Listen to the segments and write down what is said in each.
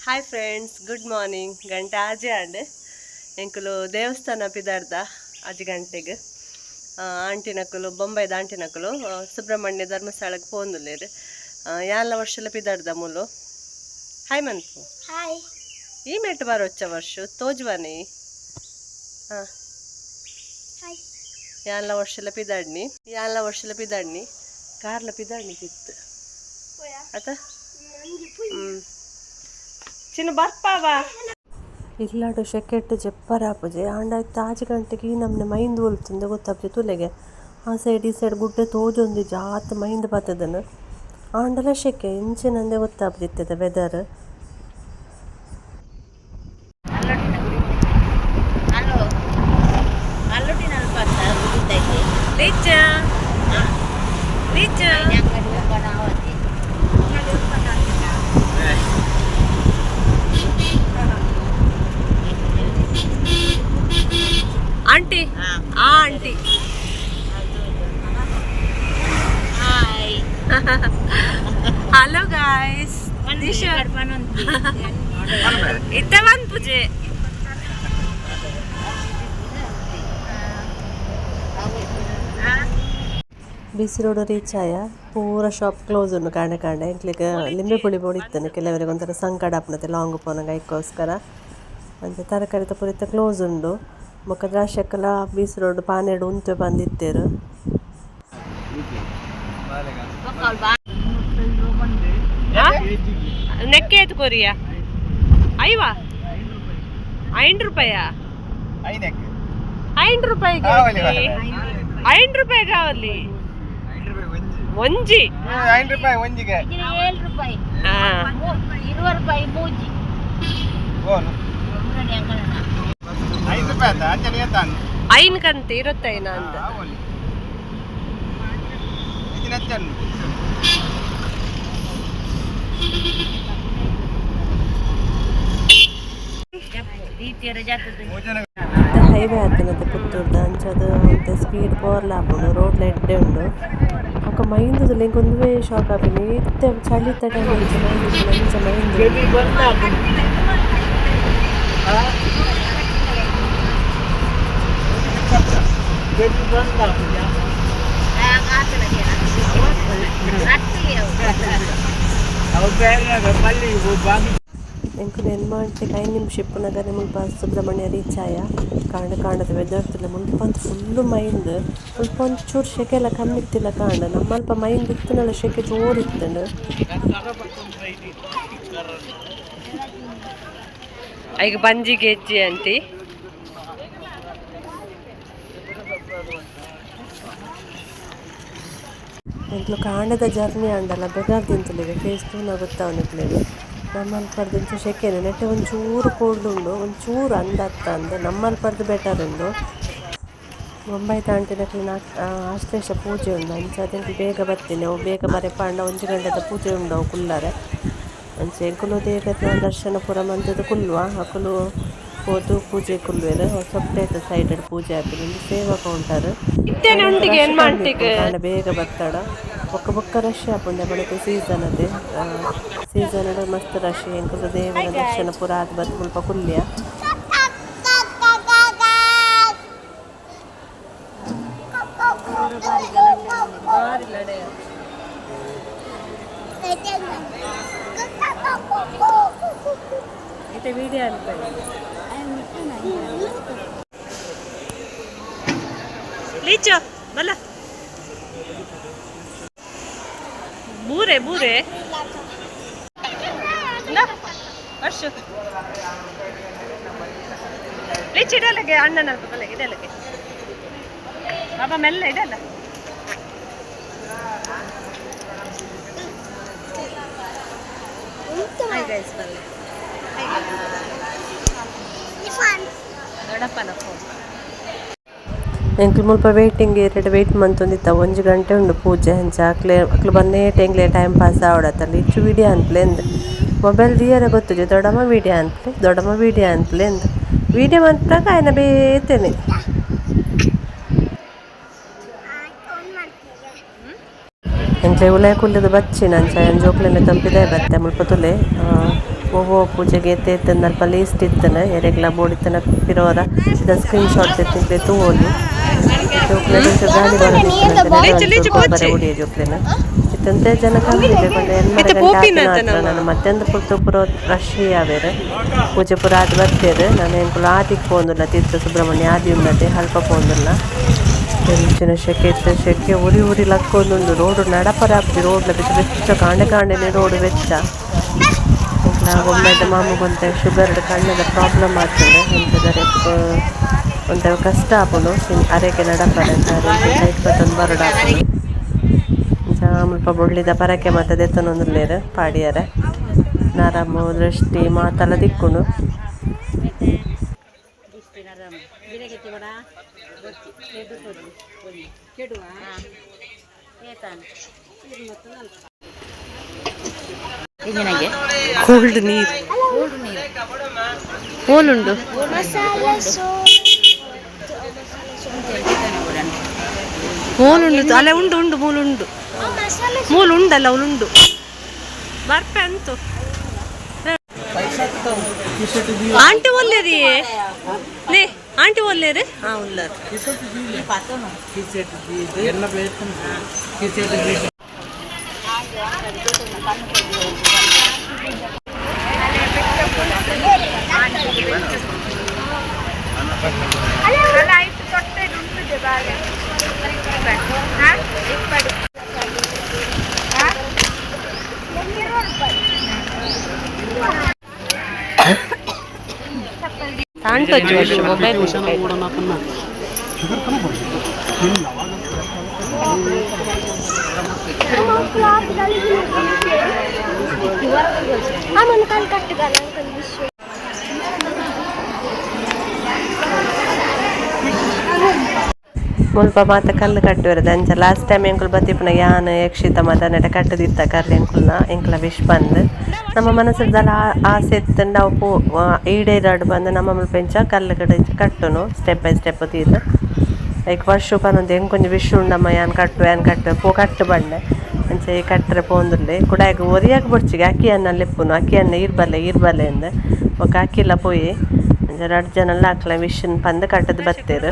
Hi friends, good morning. ಗಂಟೆ ಆಜೆ ಆಂಡ್. ಎಂಕುಲು ದೇವಸ್ಥಾನ ಪಿದಾರ್ದ ಆಜಿ ಗಂಟೆಗೆ. ಆಂಟಿನಕುಲು, ಬೊಂಬೈದ ಆಂಟಿನಕುಲು ಸುಬ್ರಹ್ಮಣ್ಯ ಧರ್ಮಸ್ಥಳಕ್ಕೆ ಪೋಂದುಲ್ಲೆರ್. ಯಾನ್ಲ ವರ್ಷಲ ಪಿದಾರ್ದ ಮೂಲು. ಹಾಯ್ ಮನ್ಪು. ಹಾಯ್. ಈ ಮೆಟ್ಟು ಬರೋಚ್ಚ ವರ್ಷ ತೋಜುವಾನಿ. ಹಾಂ. ಹಾಯ್. ಯಾನ್ಲ ವರ್ಷಲ ಪಿದಾಡ್ನಿ, ಯಾನ್ಲ ವರ್ಷಲ ಪಿದಾಡ್ನಿ, ಕಾರ್ಲ ಪಿದಾಡ್ನಿ ತಿತ್ತು ಆತ. ಚಿನ್ನ ಬರ್ಪಾವಾ ಇಲ್ಲಾಡು ಶೆಕೆಟ್ ಜೆಪ್ಪರ ಆಪುಜಿ. ಆಂಡ ಇತ್ತೆ ಆಜಿ ಗಂಟೆಗೆ ಈ ನಮ್ನೆ ಮೈಂದ್ ಒಲ್ತುಂದು ಗೊತ್ತಾಪುಜಿ. ತುಲೆಗೆ ಆ ಸೈಡ್ ಈ ಸೈಡ್ ಗುಡ್ಡೆ ತೋಜೊಂದಿಜ್ಜಿ, ಆತ್ ಮೈಂದ್ ಬತ್ತದನು. ಆಂಡಲ ಶೆಕೆ ಇಂಚಿನಂದೆ ಗೊತ್ತಾಪುಜಿ ಇತ್ತೆದ ವೆದರ್. ಆಂಟಿ, ಆ aunty. Hi. Hello guys. ಇತ್ತೆ ಪೂಜೆ. ಬಿಸಿ ರೋಡ್ ರೀಚ್ ಆಯ. ಪೂರ ಶಾಪ್ ಕ್ಲೋಸ್ ಉಂಡು ಕಾಂಡೆ ಕಾಂಡೆ. ಎಂಕ್ಲೆಗ್ ಲಿಂಬೆ ಪುಳಿ ಬೋಡಿತ್ತನು. ಕೆಲವರಿಗೆ ಒಂಥರ ಸಂಕಡ ಆಪುನತೆ ಲಾಂಗ್ ಪೋನಗ, ಐಕ್ಕೋಸ್ಕರ. ಅಂಚ ತರಕಾರಿ ಪೂರ ಇತ್ತೆ ಕ್ಲೋಸ್ ಉಂಡು. ಬೊಕ್ಕ ದ್ರಾಕ್ಷಕ್ಕಲ ಬೀಸು ರೋಡ್ ಪಾನೆಡ್ ಉಂತುವೆ ಪಂದಿತ್ತೆರ್. ನೆಕ್ಕೆ ಆಯ್ತು ಕೊರಿಯಾ ಐವಾ ಐನ್ ರೂಪಾಯ. ಐನ್ ರೂಪಾಯಿ, ಐನ್ ರೂಪಾಯಿ ಕಾವಲಿ ಒಂಜಿ. ಐನ್ ರೂಪಾಯಿ ಒಂಜಿಗೆ. ಏಳು ರೂಪಾಯಿ. ಹಾ. ಇರುವ ರೂಪಾಯಿ ಮೂಜಿ. 5 ರೂಪಾಯಿ ಆತ ಅಂಚನೆ ಏತಾನು. ಐನ್ ಕಂತೆ ಇರುತ್ತೈನ ಅಂದ. ಇದನ್ನ ಹೆಚ್ಚನ್ನು. ಹೈವೇ ಆತನತೆ ಪುತ್ತೂರ್ದ. ಅಂಚದ ಒಂತೆ ಸ್ಪೀಡ್ ಪೋರ್ಲ ಆಪುಂಡು. ರೋಡ್ ಲೈಟ್ ಉಂಡು. ಬೊಕ್ಕ ಮೈಂದದ ಎಂಕ್ ಒಂದುವೇ ಶಾಕ್ ಆಪಿನಿ, ಇತ್ತೆ ಚಳಿತ ಟೈಮ್ ಅಂಚ ಮೈಂದ್ ಅಂಚ ಮೈಂದ್. ಎಂಕುಲು ಎನ್ಮಾಂಟೆಗ್ 5 ನಿಮಿಷ ಇಪ್ಪುನಗನೆ ಮುಲ್ಪ ಸುಬ್ರಹ್ಮಣ್ಯ ರೀಚ್ ಆಯ. ಕಾಂಡ ಕಾಂಡದ ವೆದರ್ ತೂಲೆ. ಮುಲ್ಪ ಅಂತು ಫುಲ್ಲು ಮೈಂದ್. ಮುಲ್ಪ ಒಂಚೂರು ಶೆಕೆ ಎಲ್ಲ ಕಮ್ಮಿ ಇತ್ತಿಲ್ಲ ಕಾಂಡ. ನಮ್ಮಲ್ಪ ಮೈಂದ್ ಇತ್ತಿನಲ್ಲ, ಶೆಕೆ ಜೋರು ಇತ್ತುಂಡು. ಐಗ ಬಂಜಿಗೆ ಹೆಜ್ಜೆ ಆಂಟಿ. ಎಂಕ್ಲು ಕಾಂಡದ ಜರ್ನಿ ಆಂಡಲ ಬೆಗಾರ್ ತಿಂತುಲೆಗೆ ಫೇಸ್ ತೂನ ಗೊತ್ತಾವನಿಕ್ಲೆಗ್. ನಮ್ಮಲ್ಪರ್ದಿಂಚ ಶೆಕೆನೆ ನೆಟ್ಟೆ ಒಂಚೂರು ಕೋಲ್ಡ್ ಉಂಡು, ಒಂಚೂರು ಅಂದತ್ತ ಅಂದ್. ನಮ್ಮಲ್ಪರ್ದು ಬೆಟರ್ ಉಂಡು. ಬೊಂಬೈ ತಾಂಟಿನಕ್ಲೆನ ಆಶ್ಲೇಷ ಪೂಜೆ ಉಂಡು. ಅಂಚಾದ್ ಎಂಕ್ಲು ಬೇಗ ಬತ್ತಿನಿ. ಅವು ಬೇಗ ಬರೆಪಾಂಡ 1 ಗಂಟೆದ ಪೂಜೆ ಉಂಡು ಅವು ಕುಲ್ಲರೆ. ಅಂಚ ಎಂಕುಲು ಬೇಗ ದರ್ಶನ ಪೂರ ಮಂತುದು ಕುಲ್ಲುವ. ಅಕುಲು ಪೋದು ಪೂಜೆ ಕುಲ್ಲುವೆರ್. ಸಪ್ರೇಟ್ ಸೈಡ್ ಪೂಜೆ ಆಪಿನ. ಉಂದು ಸೇವಾ ಕೌಂಟರ್. ಬೇಗ ಬತ್ತಾಡ ಬೊಕ್ಕ ಬೊಕ್ಕ ರಶ್ ಆಪುಂಡೆ. ಬಳಿಕ ಸೀಸನ್ ಅದೇ, ಸೀಸನ್ ಮಸ್ತ್ ರಶ್. ಎಂಕುಲು ದೇವರ ದರ್ಶನ ಪೂರ ಆದ್ ಬತ್ತ್ ಮುಲ್ಪ ಕುಲ್ಲಿಯ. ಇತ್ತೆ ವಿಡಿಯೋ ಅನ್ಪೆ. ಲೀಚು ಬಲ್ಲ. ಬೂರೆ ಬೂರೆ ವರ್ಷ. ಲೀಚು ಇಡಲಗೆ ಅಣ್ಣನ ಬಲ್ಲ ಇಡಲಗೆ ಬಾಬಾ ಮೆಲ್ಲ ಇಡಲ್ಲ. ಹಾಯ್ ಗೈಸ್ ಬಲ್ಲ. ದೊಡ್ಡಪ್ಪನ ಫೋನ್. ಎಂಕ್ಲು ಮುಲ್ಪ ವೇಟಿಂಗ್ ಏರಿಯಾಡ್ ವೇಟ್ ಮಂತೊಂದಿತ್ತ. 1 ಗಂಟೆ ಉಂಡು ಪೂಜೆ. ಅಂಚ ಅಕ್ಲೆ ಅಕ್ಲು ಬನ್ನೇಟೆ ಎಂಕ್ಲೆ ಟೈಮ್ ಪಾಸ್ ಆವಡತ್ತಲ್ಲ. ಇಚ್ಚು ವಿಡಿಯೋ ಅನ್ಪ್ಲೆ ಅಂದ್. ಮೊಬೈಲ್ ದೀಯರೆ ಗೊತ್ತುಜಿ. ದೊಡ್ಡಮ್ಮ ವಿಡಿಯೋ ಅನ್ಪ್ಲೆ, ದೊಡ್ಡಮ್ಮ ವಿಡಿಯೋ ಅನ್ಪ್ಲೆ ಅಂದ್. ವಿಡಿಯೋ ಮನ್ಪುನಗ ಆಯ್ನ ಬೇತೆನೆ. ಎಂಕ್ಲೆ ಉಲಾಯಿ ಕುಲ್ಲುದು ಬಚ್ಚಿನ. ಅಂಚ ಯಾನ್ ಜೋಕ್ಲೆನ ತಂಪಿದೆ ಬತ್ತೆ. ಮುಲ್ಪ ತುಲೆ. ಒವ್ವೋ ಪೂಜೆಗೆ ಎತ್ತೆ ಎತ್ತಂದಲ್ಪ ಲೀಸ್ಟ್ ಇತ್ತನ ಎರೆಗ್ಲ ಬೋಡಿತ್ತನ ಪಿರೋರ ದ ಸ್ಕ್ರೀನ್ ಶಾಟ್ ತೆತ್ತಿಂಕ್ಲೆ ತೂವೊಲಿ ಜೋಕ್ಲೆಗ್ ಒಂಚೂರು ಗಾಳಿ ಬರೊಂದಿತ್ತುಂಡು ಬರೆ ಉಡಿಯ ಜೋಕ್ಲೆನ ಇತ್ತಂತೆ ಜನ ಕಮ್ಮಿ ಇದೆ ಪಂಡ 8 ಗಂಟೆ ಆತಿನ ಆತ್ರ ನಾನು ಮಧ್ಯಾಹ್ನದ ಪೊರ್ತು ಪೂರ ರಶ್ ಆವೇರು ಪೂಜೆ ಪೂರ ಆದ್ ಬತ್ತೇರು ನಾನು ಎಂಕುಲು ಆದಿಕ್ ಪೋವೊಂದುಲ್ಲ ತೀರ್ಥ ಸುಬ್ರಹ್ಮಣ್ಯ ಆದಿ ಉಂಡತೆ ಅಲ್ಪ ಪೋವೊಂದುಲ್ಲ ಎಂಚಿನ ಶೆಕೆ ಇತ್ತೆ ಶೆಕೆ ಉರಿ ಉರಿ ಲಕ್ಕೊಂದುಂಡು ರೋಡ್ ನಡಪರ ಆಪುಜಿ ರೋಡ್ಲ ಬೆಚ್ಚ ಬೆಚ್ಚ ಕಾಂಡೆ ಕಾಂಡೆನೆ ರೋಡ್ ಬೆಚ್ಚ ಒಂಬೈದ ಮಾಮುಗೊಂತೆ ಶುಗರ್ ಕಣ್ಣದ ಪ್ರಾಬ್ಲಮ್ ಆಗ್ತದೆ ಅಂಚದರೆ ಒಂತೆ ಕಷ್ಟ ಆಪುಂಡು ಅರೆಗೆ ನಡಪರೆ ಲೈಟ್ ಬತ್ತೊಂದು ಬರೊಡಾಪುಂಡು ಇಂಚ ಮುಲ್ಪ ಬೊಳ್ಳಿದ ಪರಕೆ ಮಾತ ದೆತ್ತೊನೊಂದುಲ್ಲೆರ್ ಪಾಡಿಯರೆ ನರಮು ದೃಷ್ಟಿ ಮಾತಲ ತಿಕ್ಕುಂಡು. ಕೋಲ್ಡ್ ನೀರು ಓಲುಂಡು ಮೂಲುಂಡು ಅಲ್ಲ ಉಂಡು ಉಂಡು ಮೂಲುಂಡು ಮೂಲು ಉಂಡಲ್ಲ ಉಂಡು ಬರ್ಪೆ ಅಂತು ಆಂಟಿ ಒಲ್ಲೇರಿ ಲೇ ಆಂಟಿ ಒಲ್ಲೇರು ಹಾ ಉಲ್ಲರು. ಮೊಬೈಲ್ ಮುಲ್ಪ ಮಾತ ಕಲ್ಲು ಕಟ್ಟುವೆರ್ ಅಂಚ ಲಾಸ್ಟ್ ಟೈಮ್ ಎಂಕುಲು ಬತ್ತಿಪ್ಪುನ ಯಾನ್ ಯಕ್ಷಿತ ಮಾತ ನೆಟ ಕಟ್ಟುದಿತ್ತ ಕರ್ಲ್ ಎಂಕುಲ್ನ ಎಂಕುಲ ವಿಶ್ ಪಂದ್ ನಮ್ಮ ಮನಸ್ಸುಡ್ ದಾಲ ಆಸೆ ಇತ್ತುಂಡ ಅವು ಪೋ ಈಡೇರಡ್ ಪಂದ್ ನಮ್ಮ ಮುಲ್ಪ ಇಂಚ ಕಲ್ಲು ಕಡೆ ಇಂಚ ಕಟ್ಟುನು ಸ್ಟೆಪ್ ಬೈ ಸ್ಟೆಪ್ ದೀದ್ ಐಕ್ ವರ್ಷ ಪನೊಂದು ಎಂಕೊಂಜಿ ವಿಶ್ ಉಂಡಮ್ಮ ಯಾನ್ ಕಟ್ಟುವೆ ಯಾನ್ ಕಟ್ಟುವೆ ಪೋ ಕಟ್ಟು ಪಂಡೆ ಅಂಚ ಈ ಕಟ್ಟರೆ ಪೋಂದುಲ್ಲೆ ಕುಡಾಯಗ್ ಒರಿಯಾಗ್ ಬೊಡ್ಚಿಗೆ ಅಕ್ಕಿ ಅನ್ನ ಲೆಪ್ಪುನು ಅಕ್ಕಿ ಅನ್ನ ಈರ್ ಬಲ್ಲೆ ಈರ್ ಬಲ್ಲೆ ಇಂದ್ ಬೊಕ ಅಕ್ಕಿಲ ಪೋಯಿ ಅಂಚ ರಡ್ಡ್ ಜನಲ ಅಕ್ಲೆ ವಿಶ್ ನ್ ಪಂದ್ ಕಟ್ಟುದು ಬತ್ತೆರ್.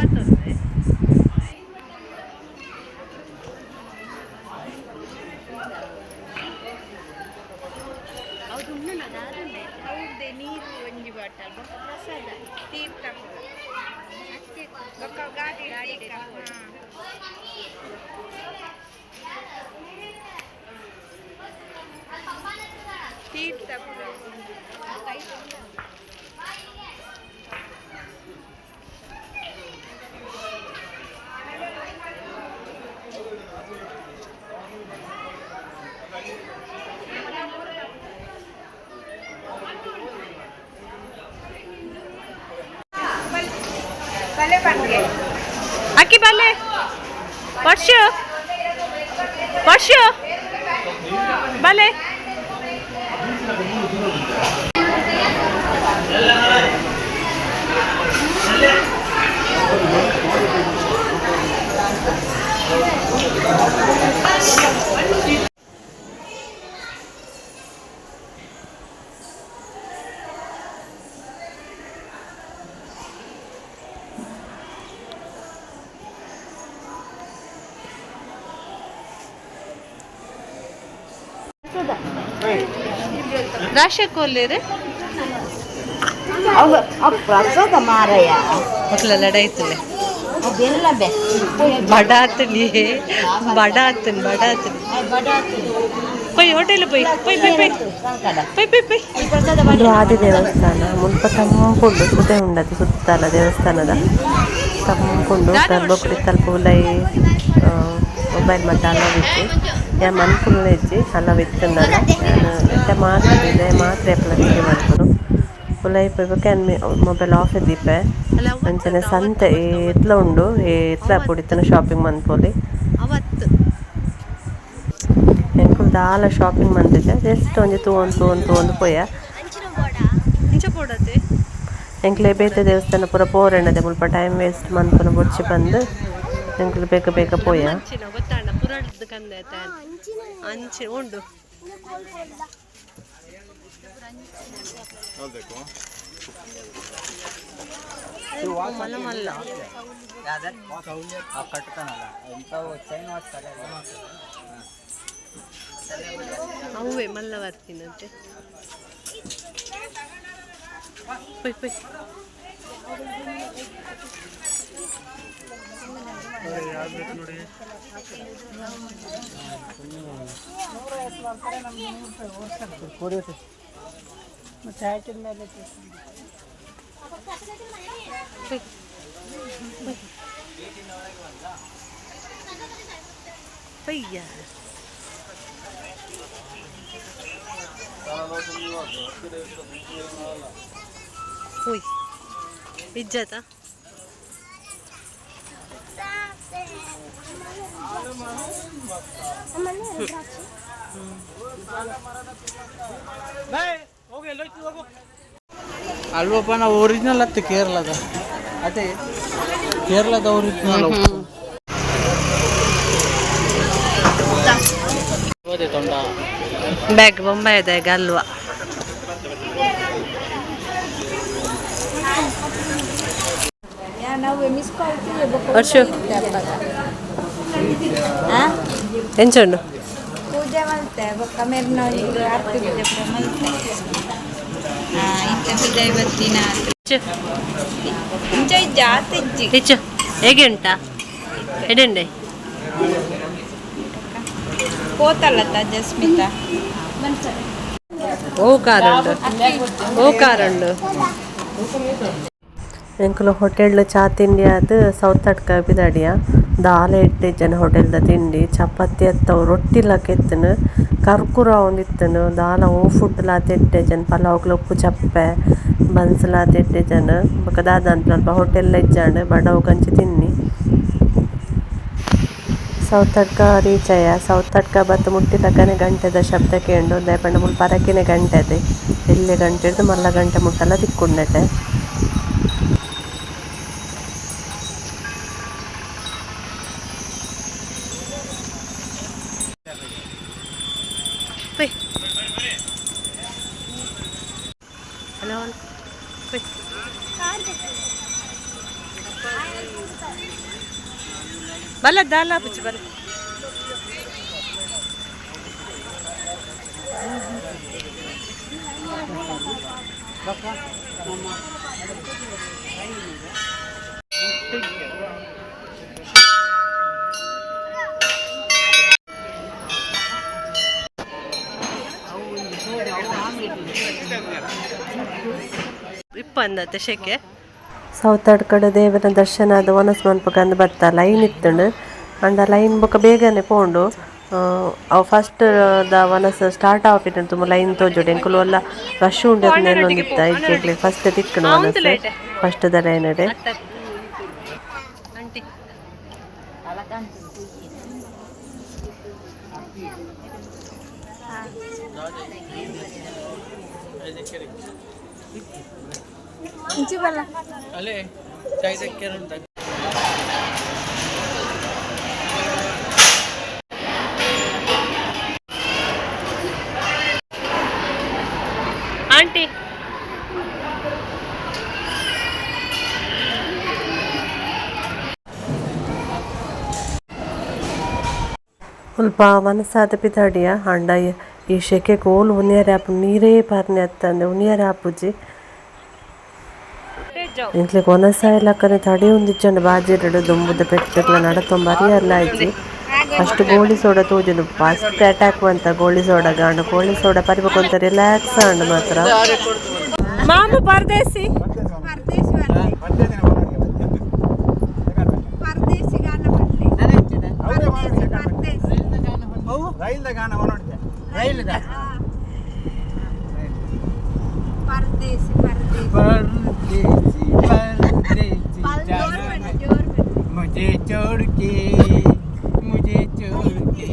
ಅಕ್ಕಿ ಬಲ್ಲೆ ವರ್ಷ ವರ್ಷ ಬಲೆ ರಾಶಕೋಲೇರು ಪ್ರಸಾದ ಮಾರಯ್ಯ. ಮಕ್ಕಳ ಲಡಾಯ್ತಲೆ ಅದೆಲ್ಲ ಬೆ ಬಡಾತನಿ ಬಡಾತನ್ ಬಡಾತನಿ ಪೊಯ್ ಹೋಟೆಲ್ ಪೊಯ್ ಪೊಯ್ ಪೊಯ್ ಪೊಯ್ ಪೊಯ್ ಪೊಯ್ ಪೊಯ್. ಪ್ರಸಾದ. ಉಂದು ಆದಿ ದೇವಸ್ಥಾನ ಮುಲ್ಪ ತಂಪುಂಡು ಸುದೆ ಉಂಡದು ಸುತ್ತಲ ದೇವಸ್ಥಾನದ ತಂಪುಂಡು ಗರ್ಭಗುಡಿ ತಲ್ಪ ಉಲಯಿ ಮೊಬೈಲ್ ಮಾತ ಅಲವ್ ಇಜ್ಜಿ ಯಾನ್ ಮನ್ಪುನ ಇಜ್ಜಿ ಅಲವ್ ಇತ್ತುಂಡಲ ಯಾನ್ ನೆಟ್ಟೆ ಮಾತ್ರ ಇದೆ ಮಾತ್ರ ಏಪಲ ವಿಡಿಯೋ ಮನ್ಪುನು ಉಲಯಿ ಪೋಯಿ ಬೊಕ ಯಾನ್ ಮೊಬೈಲ್ ಆಫ್ ದೀಪೆ. ಅಂಚನೆ ಸಂತೆ ಏತ್ಲ ಉಂಡು ಏತ್ಲ ಪೊಡಿತನ ಶಾಪಿಂಗ್ ಮನ್ಪೊಲಿ ಎಂಕುಲು ದಾಲ ಶಾಪಿಂಗ್ ಮಂತಿಜ್ಜ ಜಸ್ಟ್ ಒಂಜಿ ತೂವೊಂದು ತೂವೊಂದು ತೂವೊಂದು ಪೋಯ. ಎಂಕ್ಲೆ ಬೇತೆ ದೇವಸ್ಥಾನ ಪೂರ ಪೋರೆಂಡದೆ ಮುಲ್ಪ ಟೈಮ್ ವೇಸ್ಟ್ ಮನ್ಪುನ ಬೊಡ್ಚಿ ಪಂದ್ ಎಂಕುಲು ಬೇಗ ಬೇಗ ಪೋಯ. ಮಲ್ಲ ಮಲ್ಲ. ಅವೇ ಮಲ್ಲ ಬರ್ತೀನಂತೆ. ಪೊಯ್ ಪೊಯ್. ಪೊಯ್. ಪೊಯ್. ಪೊಯ್ಯ. ಉಯ್, ಇಜ್ಜತ. ಅಲ್ವಪ್ಪ, ನಾವು ಒರಿಜಿನಲ್ ಅತ್ತೆ ಕೇರಳದ, ಅದೇ ಕೇರಳದ ಒರಿಜಿನಲ್ ತೊಂಡ. ಬ್ಯಾಗ್ ಬೊಂಬಾಯಿದ ಅಲ್ವಾ? ವರ್ಷ ಎಂಚುಂಡು? ಪೂಜೆ ಮಲ್ತೆ ಬೊಕ್ಕ ಮೆರ್ನ ಒಂಜಿ ಆರ್ತಿ ಪೂಜೆ ಪೂರ ಮಲ್ತೆ. ಇತ್ತೆ ಪಿದೈ ಬತ್ತಿನ. ಇಚ್ಚು. ಇಂಚ ಇಜ್ಜಿ, ಆತ ಇಜ್ಜಿ. ಇಚ್ಚು, ಹೇಗೆ ಉಂಟಾ? ಎಡೆಂಡೆ. ಪೋತಲ್ಲತ್ತ ಜಸ್ಮಿತಾ. ಓ ಕಾರುಂಡು, ಓ ಕಾರುಂಡು. ಎಂಕುಲು ಹೋಟೆಲ್ ಚಾ ತಿಂಡಿ ಆದ್ ಸೌತ್ ಅಡ್ಕ ಪಿದಾಡಿಯ. ದಾಲ ಎಡ್ಡೆ ಜನ ಹೋಟೆಲ್ದ ತಿಂಡಿ. ಚಪಾತಿ ಅತ್ತವು ರೊಟ್ಟಿಲ ಕೆತ್ತನು ಕರ್ಕುರ ಒಂದಿತ್ತನು. ದಾಲ ಓ ಫುಡ್ ಲ ಎಡ್ಡೆ ಜನ. ಪಲಾವ್ಗ್ಲ ಉಪ್ಪು ಚಪ್ಪೆ, ಬನ್ಸ್ಲ ಎಡ್ಡೆ ಜನ. ಬೊಕ ದಾದ ಅಲ್ಪ ಹೋಟೆಲ್ ಇಜ್ಜಾಂಡ್ ಬಡವು ಕಂಚಿ ತಿನ್ನಿ. ಸೌತಡ್ಕ ರೀಚ್ ಆಯ. ಸೌತಡ್ಕ ಬತ್ತ್ ಮುಟ್ಟಿಲಕನೆ ಗಂಟೆದ ಶಬ್ದ ಕೇಂಡು. ದಾಯೆ ಪಂಡ ಮುಲ್ಪ ಪರಕಿನ ಗಂಟೆ ಅದೇ. ಎಲ್ಯ ಗಂಟೆಡ್ದ್ ಮಲ್ಲ ಗಂಟೆ ಮುಟ್ಟಲ ತಿಕ್ಕುಂಡಟೆ. ಪೊಯ್. ಹಲೋ, ಪೊಯ್. ಬಲ್ಲ ದಾಲ ಪುಚ್ಚು ಬಲ್ಲ. ಇಪ್ಪಂದತ್ತೆ ಶೆಕೆ. ಸೌತಡ್ಕಡ್ ದೇವರ ದರ್ಶನ ಆದ್ ವನಸ್ ಮನ್ಪುಗಂದ್ ಬತ್ತ. ಲೈನ್ ಇತ್ತುಂಡು ಅಂಡ ಲೈನ್ ಬೊಕ ಬೇಗನೆ ಪೋಂಡು. ಅವು ಫಸ್ಟ್ ದ ವನಸ್ ಸ್ಟಾರ್ಟ್ ಆಪಿನ ತುಂಬ ಲೈನ್ ತೋಜುಡು. ಎಂಕುಲು ಒಲ್ಲ ರಶ್ ಉಂಡು ಎನ್ನೊಂದಿತ್ತ. ಇಜ್ಜೆಗ್ಲೆ ಫಸ್ಟ್ ತಿಕ್ಕುಂಡು ವನಸ್ ಫಸ್ಟ್ ದ ಲೈನ್. ಆಂಟಿ. ಇಂಚಿ ಬಲ್ಲ. ಅಲ್ಲೇ ಚಾಯ್ ಕೇರಳ. ಆಂಟಿ. ಮುಲ್ಪ ವನಸಾದ ಪಿದಾಡಿಯ. ಆಂಡ ಈ ಶೆಕೆಗ್ ಓಲು ಉನಿಯರೆ ಆಪುಂಡು? ನೀರೇ ಪರ್ನೆ ಅತ್ತಂದೆ ಉನಿಯರೆ ಆಪುಜಿ ಎಂಕ್ಲೆಗ್. ವನಸಾಯ ಲಕ್ಕನೆ ತಡೆಯೊಂದಿಜ್ಜಂಡ ಬಾಜಿರಡು. ದುಂಬುದ ಪೆತ್ತಗ್ಲ ನಡತೊಂದು ಬರಿಯಲ್ಲ ಇಜ್ಜಿ. ಫಸ್ಟ್ ಗೋಳಿ ಸೋಡ ತೋಜುಂಡು. ಫಸ್ಟ್ ಅಟ್ಯಾಕ್ ಮಂತ ಗೋಳಿ ಸೋಡಗ. ಆಂಡ ಗೋಳಿ ಸೋಡ ಪರಿಬೊಕ ರಿಲ್ಯಾಕ್ಸ್ ಆಂಡ್ ಮಾತ್ರ. ಮಾಮು ಪರದೇಸಿ. ಪರದೇಶಿ ಪರದೇಶಿ ಗಾನ ಪಡ್ಲೆ. ಪರದೇಶಿ ಪರದೇಶಿ. ರೈಲ್ದ ಗಾನ ನೋಡಿದೆ. ರೈಲ್ದ. ಪರದೇಶಿ ಪರದೇಶಿ. परदेसी परदेसी. ಪಲ್ ಜೋರ್ जाना ಬನ್ನಿ, ಜೋರ್ ಬನ್ನಿ. मुझे छोड़ के, मुझे छोड़ के.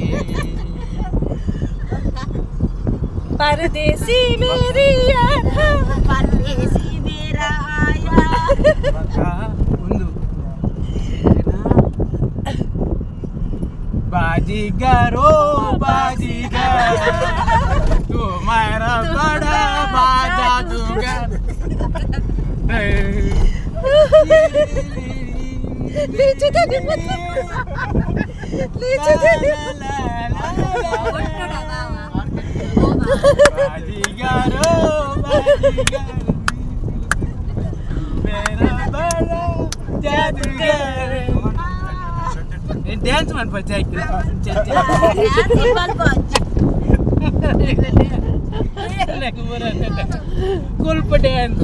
ಪರದೇಸಿ ಮೇರಿ. ಪರದೇಶಿ ಮೇರಾ ಆಯಾ. ಬಕ ಒಂದು बाजीगर, ओ बाजीगर, तुम्हारा बड़ा. ಬಾಜಿಗಾರೋ ಬಾಜಿಗಾರೋ ಮೇರಾ ಬಡ ಜಾದೂಗರ್. ಡ್ಯಾನ್ಸ್ ಮಾಡ್ಬೋದು ಕುಲ್ಪ ಡ್ಯಾನ್ಸ್.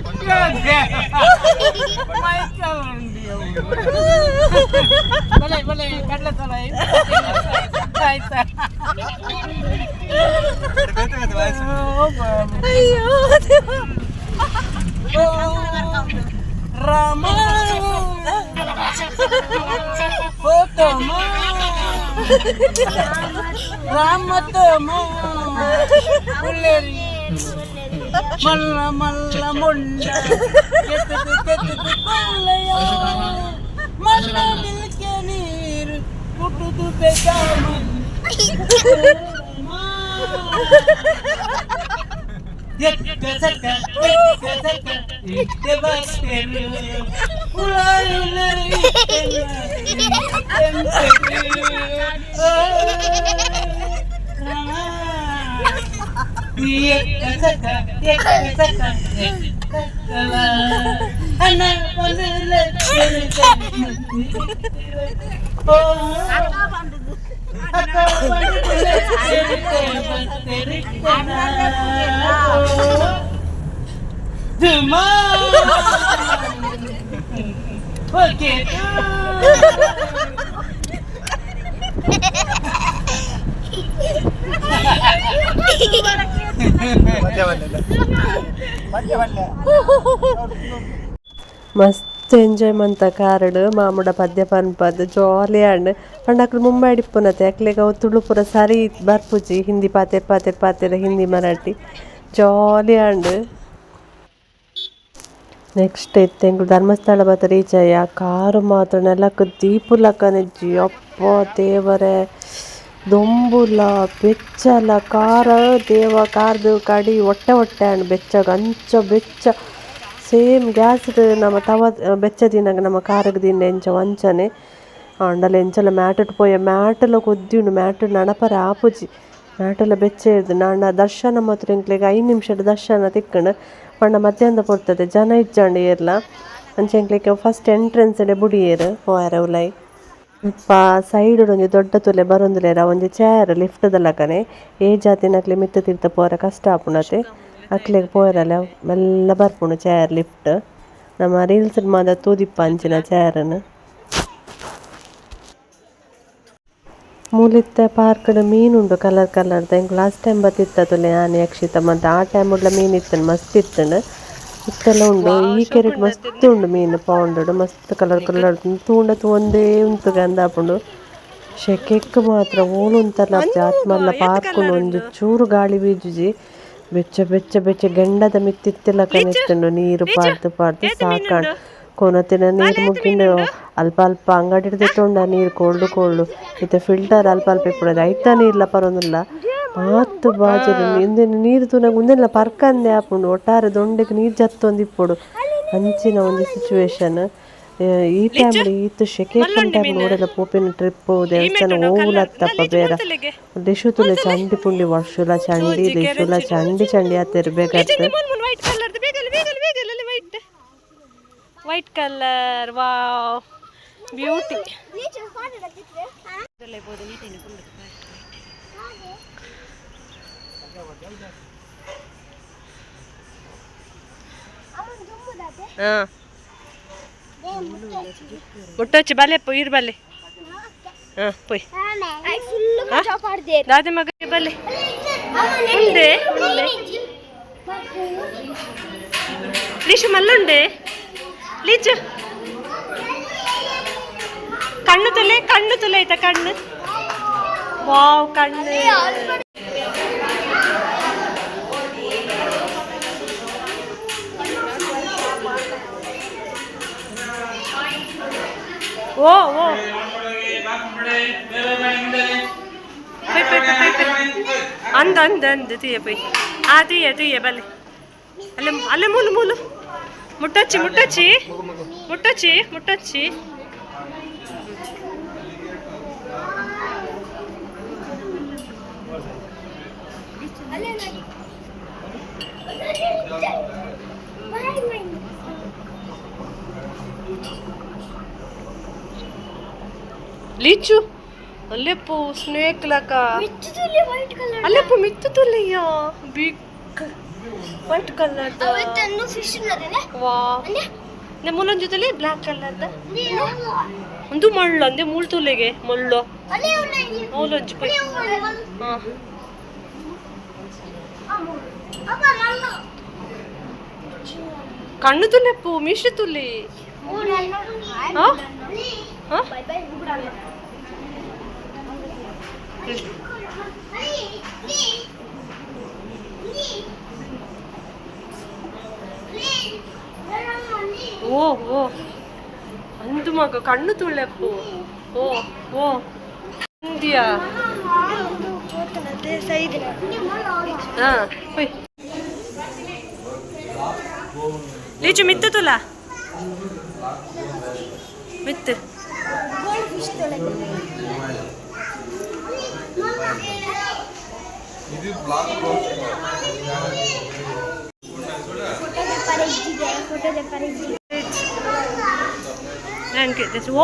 ಒಂದು ಬಲೆ ಬಲೆ ಕಡಲೆ ಸಲ ಆಯ್ತಾ? ಅಯ್ಯೋ. ರಾಮ ಹೋತಮ ರಾಮ ತಮ ಉಲ್ಲೇರಿ ಮಲ್ಲ ಮಲ್ಲ ಮುಂಡ ಕೆತ್ತದು ಕೆತ್ತದು ಕೊಲ್ಲೆಯ ಮಲ್ಲ ನಿಲ್ಕೆ ನೀರು ಪುಟ್ಟುದು ಬೇಜಾಮ. ಎಕ್ಕ ಸಕ್ಕ ಎಕ್ಕ ಸಕ್ಕ ಇಟ್ಟೆ ಬರ್ತೇನೆ ಉಲಾರುಲರಿ ಎಕ್ಕ ಸಕ್ಕ ಎಕ್ಕ ಸಕ್ಕ ಅಣ್ಣ ಓಕೆ. ಮಸ್ತ್ ಎಂಜಾಯ್ ಮಂತ ಕಾರಡ್ ಮಾಮುಡ ಪದ್ಯ ಪನ್ಪದ್ ಜಾಲಿ ಆಂಡ್. ಪಂಡ ಅಕ್ಲು ಮುಂಬೈ ಇಪ್ಪುನತೆ ಅಕ್ಲೆಗ್ ಅವು ತುಳು ಪೂರ ಸರಿ ಬರ್ಪುಜಿ. ಹಿಂದಿ ಪಾತೆರ್ ಪಾತೆರ್ ಪಾತೆರ್ ಹಿಂದಿ ಮರಾಠಿ ಜಾಲಿ ಆಂಡ್. ನೆಕ್ಸ್ಟ್ ಇತ್ತೆ ಎಂಕುಲು ಧರ್ಮಸ್ಥಳ ಬತ್ತ ರೀಚ್ ಆಯ. ಕಾರು ಮಾತ್ರ ನೆಲಕ್ ದೀಪುಲಕನಿಜ್ಜಿ. ಅಪ್ಪ ದೇವರೇ, ದೊಂಬುಲ ಬೆಚ್ಚಲ ಕಾರ ದೇವ ಕಾರ್ದು ಕಡಿ ಒಟ್ಟೆ ಒಟ್ಟೆ ಆಂಡ್ ಬೆಚ್ಚಗ ಅಂಚ ಬೆಚ್ಚ. ಸೇಮ್ ಗ್ಯಾಸ್ಡ್ ನಮ ತವ ಬೆಚ್ಚ ದೀನಗ ನಮ್ಮ ಕಾರುಗ್ ದೀಂಡ ಎಂಚ ಅಂಚನೆ. ಆಂಡಲ ಎಂಚಲ ಮ್ಯಾಟ್ ಪೋಯ, ಮ್ಯಾಟುಲ ಕೊದ್ದಿಯುಂಡು. ಮ್ಯಾಟ್ ನಡಪರೆ ಆಪುಜಿ, ಮ್ಯಾಟುಲ ಬೆಚ್ಚ ಇರ್ದು. ಆಂಡ ದರ್ಶನ ಮಾತ್ರ ಎಂಕ್ಲೆಗ್ 5 ನಿಮಿಷಡ್ ದರ್ಶನ ತಿಕ್ಕುಂಡು. ಪಂಡ ಮಧ್ಯಾಹ್ನದ ಪೊರ್ತದೆ ಜನ ಇಜ್ಜಾಂಡ್ ಏರ್ಲ. ಅಂಚ ಎಂಕ್ಲೆಗ್ ಫಸ್ಟ್ ಎಂಟ್ರೆನ್ಸ್ ಡೆ ಬುಡಿಯೆರ್ ಪೋಯೆರೆ ಉಲಾಯಿ. ಅಲ್ಪ ಸೈಡ್ ಒಂಜಿ ದೊಡ್ಡ ತುಲೆ ಬರೊಂದುಲ್ಲೆರ್. ಒಂಜಿ ಚೇರ್ ಲಿಫ್ಟ್ ದ ಲಕನೆ. ಏಜ್ ಆತಿನಕ್ಲೆ ಮಿತ್ತ್ ತಿರ್ತ್ ಪೋರೆ ಕಷ್ಟ ಆಪುಂಡತೆ, ಅಕ್ಲೆಗ್ ಪೋಯೆರೆಲ ಮೆಲ್ಲ ಬರ್ಪುಂಡು ಚೇರ್ ಲಿಫ್ಟ್. ನಮ ರೀಲ್ಸ್ ಮಾತ ತೂದಿಪ್ಪ ಅಂಚಿನ ಚೇರ್ ನ್. ಮೂಲಿತ್ತೆ ಪಾರ್ಕ್ ಡ್ ಮೀನ್ ಉಂಡು ಕಲರ್ ಕಲರ್ ದ. ಎಂಕ್ ಲಾಸ್ಟ್ ಟೈಮ್ ಬತ್ತಿತ್ತ ತುಲೆ ಯಾನ್ ಯಕ್ಷಿತ ಮಂತ ಆ ಟೈಮ್ ಡ್ಲ ಮೀನ್ ಇತ್ತುಂಡು, ಮಸ್ತ್ ಇತ್ತುಂಡು. ಇತ್ತೆಲ ಉಂಡು. ಈ ಕೆರೆಟ್ ಮಸ್ತ್ ಉಂಡು ಮೀನ್. ಪೌಂಡ್ ಮಸ್ತ್ ಕಲರ್ ಕಲರ್ ತೂಂಡ ತೂವೊಂದೇ ಉಂತುಗೆ ಅಂದಾಪುಂಡು. ಶೆಕೆಕ್ ಮಾತ್ರ ಓಲು ಉಂತಲ ಆತ್ ಮಲ್ಲ ಪಾರ್ಕ್ ಉಂಡು, ಒಂಜಿ ಚೂರು ಗಾಳಿ ಬೀಜುಜಿ. ಬೆಚ್ಚ ಬೆಚ್ಚ ಬೆಚ್ಚ ಗೆಂಡದ ಮಿತ್ತ್ ಇತ್ತಿಲಕ ಇತ್ತುಂಡು. ನೀರು ಪಾಡ್ದು ಪಾಡ್ದು ಸಾಕಾಂಡ್. ಕೊನತಿನ ನೀರು ಮುಗಿಂಡು ಅಲ್ಪ ಅಲ್ಪ ಅಂಗಡಿಡ್ ದೆತ್ತೊಂಡ ನೀರು ಕೋಲ್ಡ್ ಕೋಲ್ಡ್. ಇತ್ತೆ ಫಿಲ್ಟರ್ ಅಲ್ಪ ಅಲ್ಪ ಇಪ್ಪುನದ ಐತ ನೀರ್ಲ ಪರೊಂದುಲ್ಲ. ಆತ್ ಬಾಜೆರ್ ಉಂದೆನ್ ನೀರು ತೂನಗ ಉಂದೆನ್ಲ ಪರ್ಕಂದೆ ಆಪುಂಡು. ಒಟ್ಟಾರೆ ದೊಂಡೆಗ್ ನೀರು ಜತ್ತೊಂದು ಇಪ್ಪೊಡು ಅಂಚಿನ ಒಂಜಿ ಸಿಚುವೇಶನ್. ಈ ಟೈಮ್ ಈತ್ ಶೆಕೆ ಇಪ್ಪುನ ಟೈಮ್ ಓಡೆಲ ಪೋಪಿನ ಟ್ರಿಪ್ ದೇವಸ್ಥಾನ ಓವುಲ ಅತ್ತಪ್ಪ ಬೇರೆ. ಲಿಶು ತೂಲೆ ಚಂಡಿ ಪುಂಡಿ ವರ್ಷುಲ ಚಂಡಿ ಲಿಶುಲ ಚಂಡಿ ಚಂಡಿ ಆತೆರ್ ಬೇಕಾತ್. ವೈಟ್ ಕಲರ್ ಬೇಗಲಿ ಬೇಗಲಿ ಬೇಗಲಿ white white colour. Wow, beauty. ಹಾ ಮುಟ್ಟೊಚ್ಚಿ ಬಲೆ ಇರ್ ಬಲೆ. ಹಾ ಪೋಯ್ ದಾದೆ ಮಗ ಬಲೆ ಉಂಡೆ ಉಂಡೆ ಲಿಶು ಮಲ್ಲುಂಡೆ. ಲಿಚು ಕಣ್ಣು ತುಲೆ, ಕಣ್ಣು ತುಲೆ ಆಯ್ತಾ ಕಣ್ಣು. ವಾವ್, ಕಣ್ಣು. ಓ ಓ. ಪೊಯ್ ಪೊಯ್ ಪೊಯ್ ಪೊಯ್. ಅಂದ ಅಂದ ಅಂದ ತುಯ್ಯ ಪೊಯ್. ಆ ತುಯ್ಯ ತುಯ್ಯ ಬಲೆ. ಅಲ್ಲೇ ಅಲ್ಲೇ ಮೂಲು ಮೂಲು ಮುಟ್ಟಚ್ಚಿ ಮುಟ್ಟಚ್ಚಿ ಮುಟ್ಟಚ್ಚಿ ಮುಟ್ಟಚ್ಚಿ. ಲೀಚು ಅಲ್ಲೆಪ್ಪು ಸ್ನೇಕ್ ಲಕ. ಅಲ್ಲೆಪ್ಪು ಮಿತ್ತು ತುಲ್ಲಿಯ ಬಿಗ್ ವೈಟ್ ಕಲರ್. ವಾ, ನೆ ಮೂಲೊಂದು ಜೊತೆಲಿ ಬ್ಲ್ಯಾಕ್ ಕಲರ್ದ ಒಂದು ಮಳ್ಳು ಅಂದೆ ಮೂಳು ತುಲೆಗೆ ಮುಳ್ಳು ಮೂಲೊಂಜಿ ಪೊಯ್. ಹಾ, ಕಣ್ಣು ತುಲೆಪ್ಪು ಮೀಶೆ ತುಲಿ. ಹಾ ಹಾ. ಓ ಓ ಅಂದು ಮಗ ಕಣ್ಣು ತುಳೆಪ್ಪು. ಓ ಓ ಅಂದ್ಯಾ. ಹಾ ಹೋಯ್ ಲೀಚು ಮಿತ್ತು ತುಲ ಮಿತ್ತು.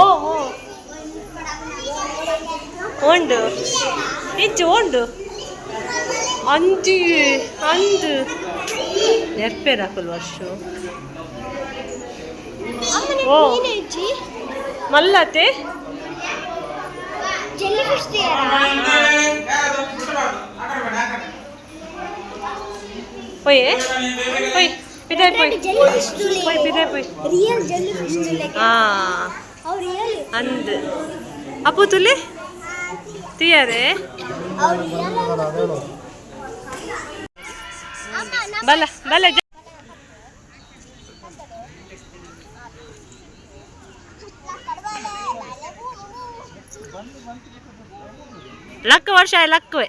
ಓ ಓ ಉಂಡು ಇಂಚು ಉಂಡು ಅಂದು ಅಂದು ನೆರ್ಪೇರಾಕುಲ್ ವರ್ಷ. ಓ ಮಲ್ಲತೆ. ಪೊಯ್ ಪೊಯ್ ಪಿದಾಯ್ ಪೊಯ್ ಪೊಯ್ ಪಿದಾಯ್ ಪೊಯ್. Real jellyfish. ಆ ಅವ್ರು ರಿಯಲ್. ಅಂದ್ ಅಪ್ಪು ತುಲಿ ತಿಯಾರೆ. ಅವ್ರು ರಿಯಲ್. ಬಲ ಬಲ. ಲಕ್ಕ ವರ್ಷ ಲಕ್ಕವೆ.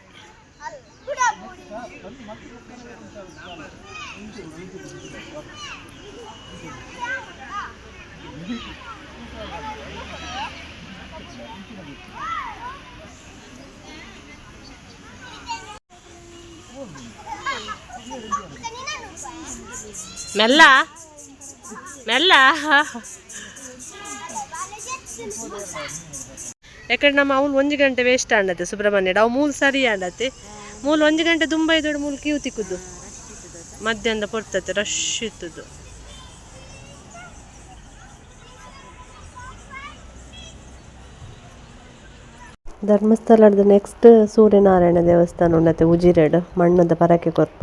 ಮೆಲ್ಲ ಮೆಲ್ಲ. ಯಾಕಂದ್ರೆ ನಮ್ಮ ಅವ್ಲು ಒಂಜಿ ಗಂಟೆ ವೇಸ್ಟ್ ಆಂಡತೆ ಸುಬ್ರಹ್ಮಣ್ಯ. ಅವು ಮೂಲು ಸರಿ ಆಂಡತೆ. ಮೂಲು ಒಂಜಿ ಗಂಟೆ ದುಂಬ ಇದ್ದೋಡು ಮೂಲು ಕ್ಯೂ ತಿಕ್ಕುದು ಮಧ್ಯಾಹ್ನದ ಪೊರ್ತತೆ ರಶ್ ಇತ್ತದು. ಧರ್ಮಸ್ಥಳದ ನೆಕ್ಸ್ಟ್ ಸೂರ್ಯನಾರಾಯಣ ದೇವಸ್ಥಾನ ಉಂಡತೆ ಉಜಿರೆಡ್ ಮಣ್ಣದ ಪರಕೆ ಕೊರ್ಪ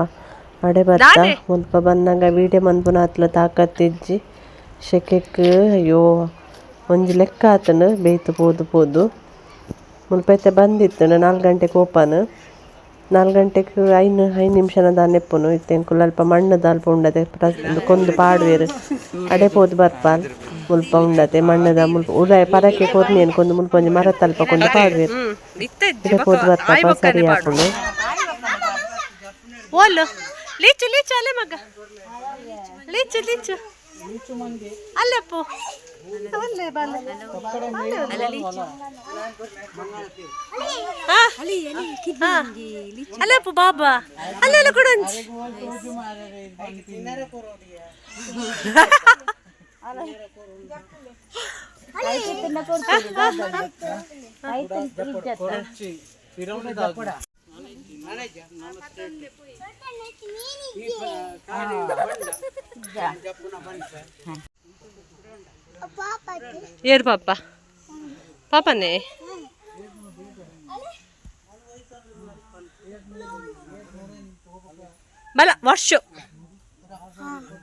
ಅಡೆ ಬರ್ತ. ದಾದೆ? ಮುಲ್ಪ ಬನ್ನಗ ವೀಡಿಯೋ ಮನ್ಪುನಾತ್ಲ ತಾಕತ್ತಿಜ್ಜಿ. ಶೆಕೆಕ್ ಅಯ್ಯೋ ಒಂಜಿ ಲೆಕ್ಕ ಆತನು ಬೇಯ್ತು ಪೋದು ಪೋದು. ಮುಲ್ಪ ಇತ್ತೆ ಬಂದಿತ್ತು 4 ಗಂಟೆಗೆ ಓಪನ್. 4 ಗಂಟೆಗೆ ಐನು 5 ನಿಮಿಷನ ದಾನೆಪ್ಪುನು. ಇತ್ತೆ ಎಂಕುಲು ಅಲ್ಪ ಮಣ್ಣದ ಅಲ್ಪ ಉಂಡತೆ ಕೊಂದು ಪಾಡುವೆರು. ಅಡೆ ಪೋದು ಬರ್ಪಾಲ್. ಮುಲ್ಪ ಉಂಡತೆ ಮಣ್ಣದ ಮುಲ್ಪ ಉಲಾಯ ಪರಕೆ ಕೊರ್ನಿಯನ್ ಕೊಂದು ಮುಲ್ಪ ಒಂಜಿ ಮರತ ಅಲ್ಪ ಕೊಂದು ಪಾಡುವೆರು. ಇಡೆ ಪೋದು ಬರ್ಪ ಸರಿ ಆಪುಂಡು. ಓಲು ಲೀಚು ಲೀಚು ಅಲ್ಲೇ ಮಗ ಲೀಚು ಲೀಚು ಅಲ್ಲೆಪ್ಪು ಅಲ್ಲೇ ಬಲ್ಲ. ಹಾ ಹಾ ಅಲ್ಲೆಪ್ಪು ಬಾಬಾ ಅಲ್ಲೆಲ್ಲ ಕೂಡ ಒಂಜಿ. ಏರು ಪಾಪ ಪಾಪನೇ. ಬಲ ವರ್ಷ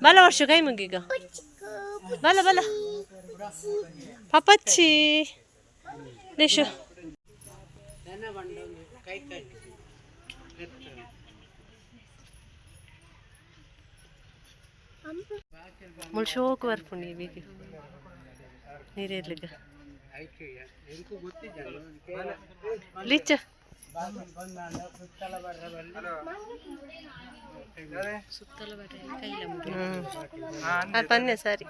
ಬಲ ವರ್ಷ ಕೈ ಮುಗೀಗ ಬಲ ಬಲ ಪಪಚ್ಚಿ ಲೇಶು. ಮುಳ್ ಶೋಕ್ ಬರ್ಪುಂಡು ಈ ಬೀದಿ ನೀರಿರ್ಲಿಗ. ಲಿಚ್ಚ ಅದು ಪನ್ನೆ ಸರಿ.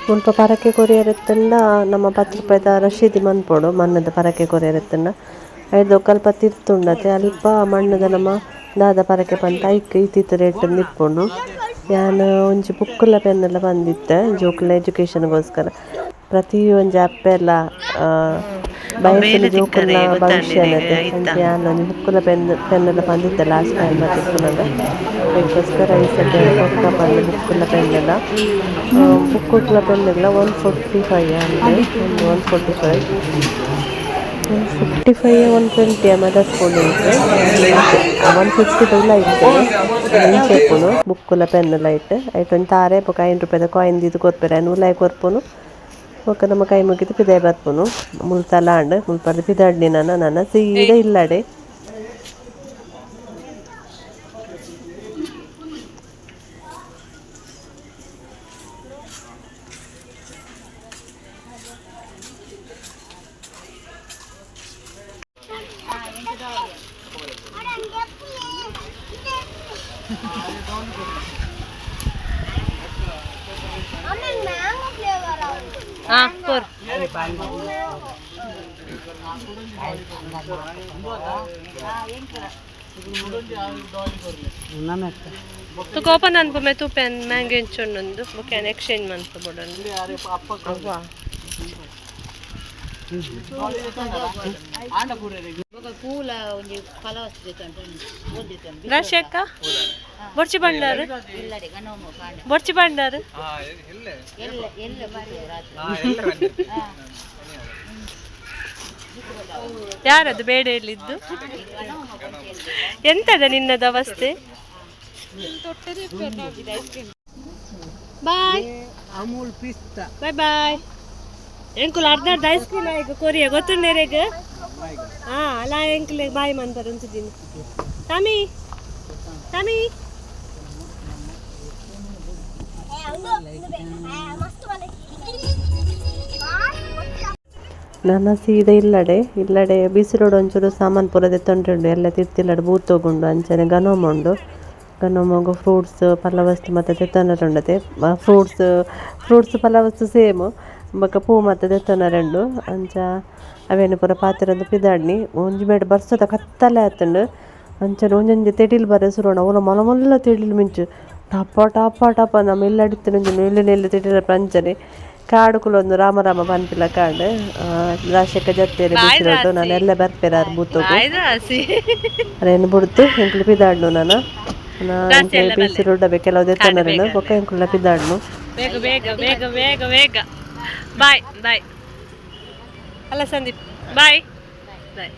ಮುಲ್ಪ ಪರಕೆ ಕೊರಿಯರೆತ್ತಂಡ ನಮ್ಮ 10 ರೂಪಾಯಿದ ರಶೀದಿ ಮನ್ಪೊಡು ಮಣ್ಣದ ಪರಕೆ ಕೊರಿಯರೆತ್ತಂಡ ಐದು ಅಲ್ಪ ತಿರ್ತುಂಡತೆ ಅಲ್ಪ ಮಣ್ಣದ ನಮ್ಮ ದಾದ ಪರಕೆ ಪಂತ ಐಕ್ ಇತ್ತಿತ್ತ ರೇಟ್ ಇಪ್ಪುಂಡು. ಯಾನ್ ಒಂಜಿ ಬುಕ್ಕುಲ ಪೆನ್ನೆಲ್ಲ ಬಂದಿತ್ತೆ ಜೋಕುಲ್ನ ಎಜುಕೇಷನ್ಗೋಸ್ಕರ. ಪ್ರತಿ ಒಂಜಿ ಅಪ್ಪೆಲ ಬಯಸುನ ಜೋಕುಲ್ನ ಭವಿಷ್ಯನತೆ ಅಂಚ ಯಾನ್ ಒಂಜಿ ಬುಕ್ಕುಲ ಪೆನ್ನೆಲ್ಲ ಬಂದಿತ್ತೆ ಲಾಸ್ಟ್ ಟೈಮ್ ಬತ್ತಿಪ್ಪುನಗ. ಅದಕ್ಕೋಸ್ಕರ ಈ ಸತಿ ಬೊಕ್ಕ ಪಂದ್ ಬುಕ್ಕುಲ ಪೆನ್ನೆಲ್ಲ ಬುಕ್ಕುಲ ಪೆನ್ನೆಲ್ಲ 145 ಅಂದ್ 145 155 120 ಮದರ್ಸ್ ಪೋಂಡು 150 ಉಲ್ಲ ಇತ್ತು ಇಂಚ ಇಪ್ಪುನು ಬುಕ್ಕುಲ ಪೆನ್ನೆಲ್ಲ ಇಟ್ಟು ಐಟ್ ಒಂಜಿ ತಾರೆ ಬೊಕ 5 ರೂಪಾಯಿದ ಕಾಯಿನ್ ದೀದ್ ಕೊರ್ಪೆರ್ ಐನ್ ಉಲಾಯಿ ಕೊರ್ಪುನು. ಬೊಕ ನಮ್ಮ ಕೈ ಮುಗಿದು ಪಿದಾಯಿ ಬರ್ಪುನು. ಮುಲ್ತಲ ಆಂಡ್ ಮುಲ್ಪರ್ದ್ ಪಿದಾಡ್ನಿ ನನ ನನ ಸೀದಾ ಇಲ್ಲಡೆ. ಮ್ಯಾಂಗೋ ಫ್ಲೇವರ್ ಹಾ ಕೊರ್. ತುಕ ಓಪನ್ ಅನ್ಪು ತೂ ಪೆನ್ ಮ್ಯಾಂಗೋ ಇಂಚೊಂದು ಬೊಕ ಎಕ್ಸ್ಚೇಂಜ್ ಮನ್ಪು ಬೋಡೊಂದು. ಅವ್ವ ರಾಶಿ ಅಕ್ಕ ಬೊರ್ಚಿ ಬಂಡಾರು ಬೊರ್ಚಿ ಬಂಡಾರು. ಯಾರದು ಬೇಡ ಹೇಳಿದ್ದು? ಎಂತದ ನಿನ್ನದ ಅವಸ್ಥೆ? Bye Amul pista. Bye bye. ಎಂಕುಲು ಅರ್ಧ ಅರ್ಧ ಐಸ್ ಕ್ರೀಮ್ ಈಗ ಕೊರಿಯ ಗೊತ್ತುಂಡೇರೆಗ್. ಹಾ ಅಲ್ಲ ಎಂಕುಲೆ ಬಾಯ್ ಮನ್ಪರ್ ಉಂತಿದ್ದೀನಿ. ಟಮಿ ಟಮಿ ನನ ಸೀದಾ ಇಲ್ಲಡೆ ಇಲ್ಲಡೆ ಬಿಸಿಲೋಡು ಒಂಚೂರು ಸಾಮಾನು ಪೂರ ದೆತ್ತೊಂಡುಂಡು ಎಲ್ಲ ತಿರ್ತಿಲ್ಲಡೆ ಬೂತೋಗುಂಡು ಅಂಚನೆ ಗನೋಮ ಉಂಡು. ಗನೋಮಗು ಫ್ರೂಟ್ಸ್ ಫಲವಸ್ತು ಮತ್ತೆ ದೆತ್ತೊನರೆ ಫ್ರೂಟ್ಸ್ ಫ್ರೂಟ್ಸ್ ಫಲವಸ್ತು ಸೇಮ್ ಬೊಕ ಪೂ ಮಾತ ದೆತ್ತೊನರೆ ಉಂಡು. ಅಂಚ ಅವೇನು ಪೂರ ಪಾತೆರೊಂದು ಪಿದಾಡ್ನಿ ಒಂಜಿ ಮೇಟ್ ಬರ್ಸದ ಕತ್ತಲೆ ಆತುಂಡು. ಅಂಚನೆ ಒಂಜೊಂಜಿ ತೆಡಿಲ್ ಬರೆ ಸುರುಂಡು ಅವ್ಲ ಮಲ್ಲ ಮಲ್ಲ ತೆಡಿಲ್ ಮಿಂಚು ಟಪ ಟಪ ಟಪ ನಮ್ಮ ಇಲ್ಲಡಿತ್ತಿನ ಒಂಜಿ ನೆಲ್ಲು ನೆಲ್ಲು ತೆಡಿಲ್ ಅಂಚನೆ ಕಾಡು ಕುಲೊಂದು ರಾಮ ರಾಮ ಪನ್ಪಿಲ ಕಾಡು ರಾಶಿಕ ಜತ್ತೇರೆ ಬಿಸಿಲೋಡು ನಾನು ಎಲ್ಲ ಬರ್ಪೇರಾರು ಬೂತೋಗು ಅರೇನು ಬುಡ್ತು ಎಂಕುಲು ಪಿದಾಡ್ನು ನಾನು ಬಿಸಿಲೋಡ ಕೆಲವು ದೆತ್ತೊನರೆ ಬೊಕ ಎಂಕುಲ ಪಿದಾಡ್ನು. ಬೇಗ ಬೇಗ ಬೇಗ ಬೇಗ ಬೇಗ ಬಾಯ್ ಬಾಯ್. ಅಲ್ಲ ಸಂದೀಪ್ ಬಾಯ್ ಬಾಯ್.